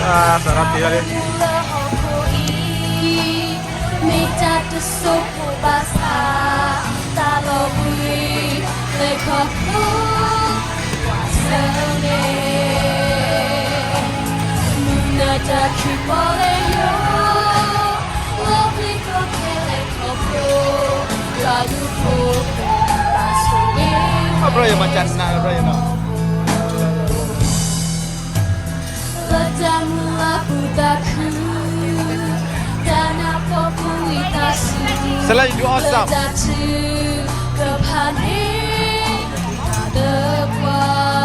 သရၣ်တ့လၢ မ့ၢ်တၢ်တစိၢ်ဖိဘၣ်ဆၣ် တၢ်လီၤဘှံး လဲၤခီဖျိ ကွၢ်ဆၢၣ်မဲာ် မုၢ်နၤတၢ်ခံပီလဲၤယိာ် လီၢ်ဘှံးကီၢ်ခဲလဲၣ်ခီဖျိ ယွၤဒူၣ်ဖိ ဘၣ်ဆိၣ်ဂ့ၤ အဘျီယမၤကနၣ် အဘျီယနီၤ လၢတၢ်မုၢ်လၢ်ပူၤတၢ်ခု တၢ်နၢ်ပၢၢ်ပူၤဝံသးစူၤ Sela, you do awesome. လၢတၢ်ထုကဖၣ်န့ၣ် မၤတပှၢ်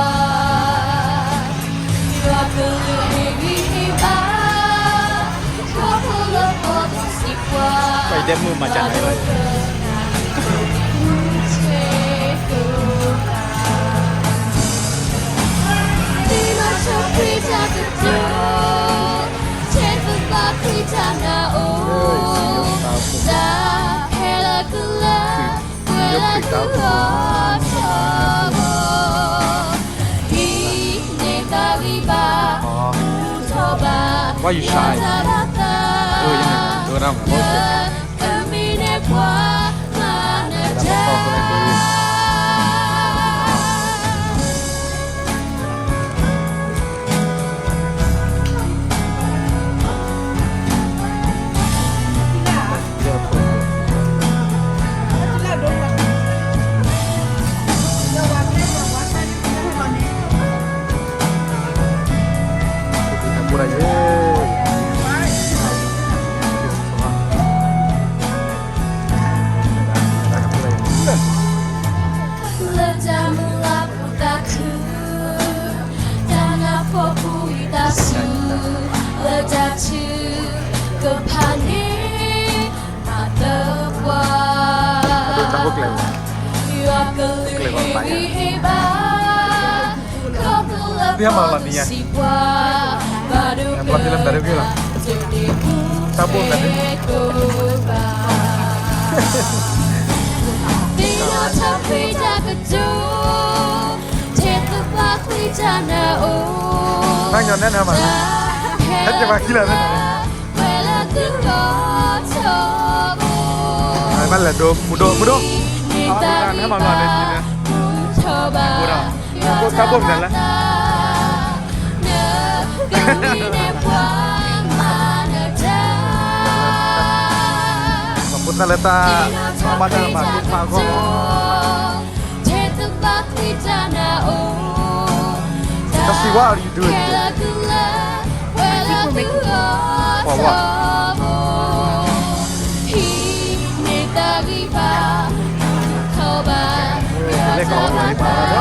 ယွၤကလုၢ်ဟ့ၣ်ဂံၢ်ဟ့ၣ်ဘါ ခီဖျိလၢပှၤစံးပှၤ ပှၤဒဲမုၣ်မၤကနၣ် Why you shy? အၢ ယန့ၣ် ဒိဒၣ်မူ လၢတၢ်မုၢ်လၢ်ပူၤတၢ်ခု တၢ်နၢ်ပၢၢ်ပူၤဝံသးစူၤ လၢတၢ်ထုကဖၣ်န့ၣ် မၤတပှၢ် ယွၤကလုၢ်ဟ့ၣ်ဂံၢ်ဟ့ၣ်ဘါ ခီဖျိလၢပှၤစံးပှၤ ဘၣ်ဒိကနၣ် တၢ်ဘိၣ်မနုၤန့ၣ် သ့ၣ်နီၣ်ထီၣ်ကွံာ်တၢ်ကတိၤ ထဲသိးပာ်ကွံာ်တၢ်နၢ်အိၣ် နၢ်ညီနဲၣ်နၢ်မး ဟဲက့ၤမၤခံလၢာ်န့ၣ် ဝဲလၢသုဂီၢ်ထီဘိ မၤလဲၤဒိ မူဒိ မူဒိ နဲၣ်မၤလီၤန့ၣ် မူဒိ တၢ်ဘိၣ်မနုၤလဲၣ် ပှၤဖိသၣ်လၢတၢ် မၤတၢ်မၤသ့ၣ်တဖၣ်အဂီၢ် Kasi, why are you doing this? ပှၤဝါ လဲၤကီးဝဲလၢပှၤ